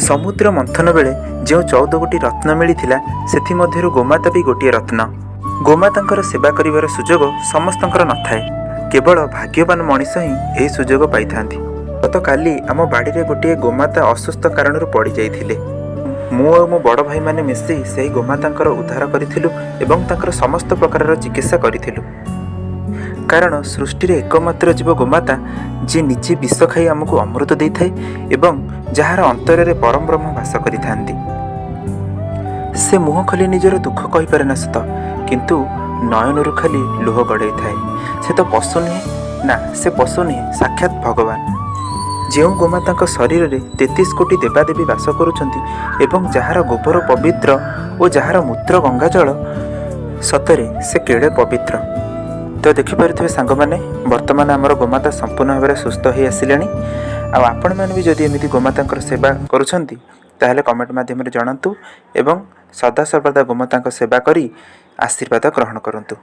ସମୁଦ୍ର ମନ୍ଥନ ବେଳେ ଯେଉଁ 14 ଗୋଟି ରତ୍ନ ମିଳିଥିଲା, ସେଥିମଧ୍ୟରୁ ଗୋମାତା ବି ଗୋଟିଏ ରତ୍ନ। ଗୋମାତାଙ୍କର ସେବା କରିବାର ସୁଯୋଗ ସମସ୍ତଙ୍କର ନଥାଏ। କେବଳ ଭାଗ୍ୟବାନ ମଣିଷ ହିଁ ଏହି ସୁଯୋଗ ପାଇଥାନ୍ତି। ଗତକାଲି ଆମ ବାଡ଼ିରେ ଗୋଟିଏ ଗୋମାତା ଅସୁସ୍ଥ କାରଣରୁ ପଡ଼ିଯାଇଥିଲେ। ମୁଁ ଆଉ ମୋ ବଡ଼ ଭାଇମାନେ ମିଶି ସେହି ଗୋମାତାଙ୍କର ଉଦ୍ଧାର କରିଥିଲୁ ଏବଂ ତାଙ୍କର ସମସ୍ତ ପ୍ରକାରର ଚିକିତ୍ସା କରିଥିଲୁ। କାରଣ ସୃଷ୍ଟିରେ ଏକମାତ୍ର ଜୀବ ଗୋମାତା, ଯିଏ ନିଜେ ବିଷ ଖାଇ ଆମକୁ ଅମୃତ ଦେଇଥାଏ ଏବଂ ଯାହାର ଅନ୍ତରରେ ପରମବ୍ରହ୍ମ ବାସ କରିଥାନ୍ତି। ସେ ମୁହଁ ଖୋଲି ନିଜର ଦୁଃଖ କହିପାରେ ନା ସତ, କିନ୍ତୁ ନୟନରୁ ଖାଲି ଲୁହ ଗଡ଼େଇଥାଏ। ସେ ତ ପଶୁ ନୁହେଁ ନା, ସେ ପଶୁ ନୁହେଁ, ସାକ୍ଷାତ ଭଗବାନ। ଯେଉଁ ଗୋମାତାଙ୍କ ଶରୀରରେ 33 କୋଟି ଦେବାଦେବୀ ବାସ କରୁଛନ୍ତି ଏବଂ ଯାହାର ଗୋବର ପବିତ୍ର ଓ ଯାହାର ମୂତ୍ର ଗଙ୍ଗାଜଳ, ସତରେ ସେ କେଡ଼େ ପବିତ୍ର! ତ ଦେଖିପାରୁଥିବେ ସାଙ୍ଗମାନେ, ବର୍ତ୍ତମାନ ଆମର ଗୋମାତା ସମ୍ପୂର୍ଣ୍ଣ ଭାବରେ ସୁସ୍ଥ ହୋଇ ଆସିଲେଣି। ଆଉ ଆପଣମାନେ ବି ଯଦି ଏମିତି ଗୋମାତାଙ୍କର ସେବା କରୁଛନ୍ତି, ତାହେଲେ କମେଣ୍ଟ ମାଧ୍ୟମରେ ଜଣାନ୍ତୁ ଏବଂ ସଦାସର୍ବଦା ଗୋମାତାଙ୍କ ସେବା କରି ଆଶୀର୍ବାଦ ଗ୍ରହଣ କରନ୍ତୁ।